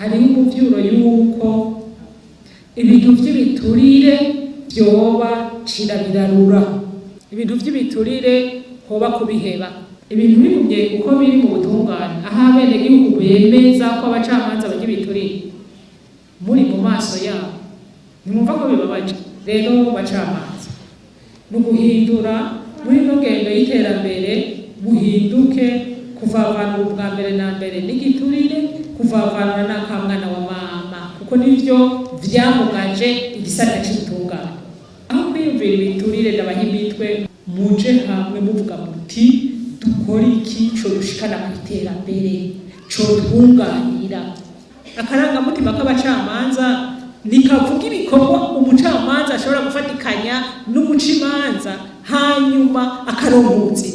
Hariho umuvyuro yuko ibintu vy'ibiturire vyoba cira birarura, ibintu vy'ibiturire hoba kubiheba. Ibintu bigumye uko biri mu butungane, aho abenegihugu bemeza ko abacamanza barya ibiturire muri mu maso yabo, ntimwumva ko bibabaje? Rero bacamanza, ni uguhindura muri ino ngendo y'iterambere, muhinduke kuvavanura ubwa mbere na mbere n'igiturire, kuvavanura n'akamwana wa mama, kuko nivyo vyamugaje igisata c'ubutungane. Aho kwiyumvira ibiturire, ndabaha imitwe, muje hamwe muvuga muti: "Dukore iki co dushikana ku iterambere, co twunganira?" Akarangamutima k'abacamanza nikavuga ibikorwa umucamanza ashobora gufatikanya n'umucimanza, hanyuma akaronka ubuzima.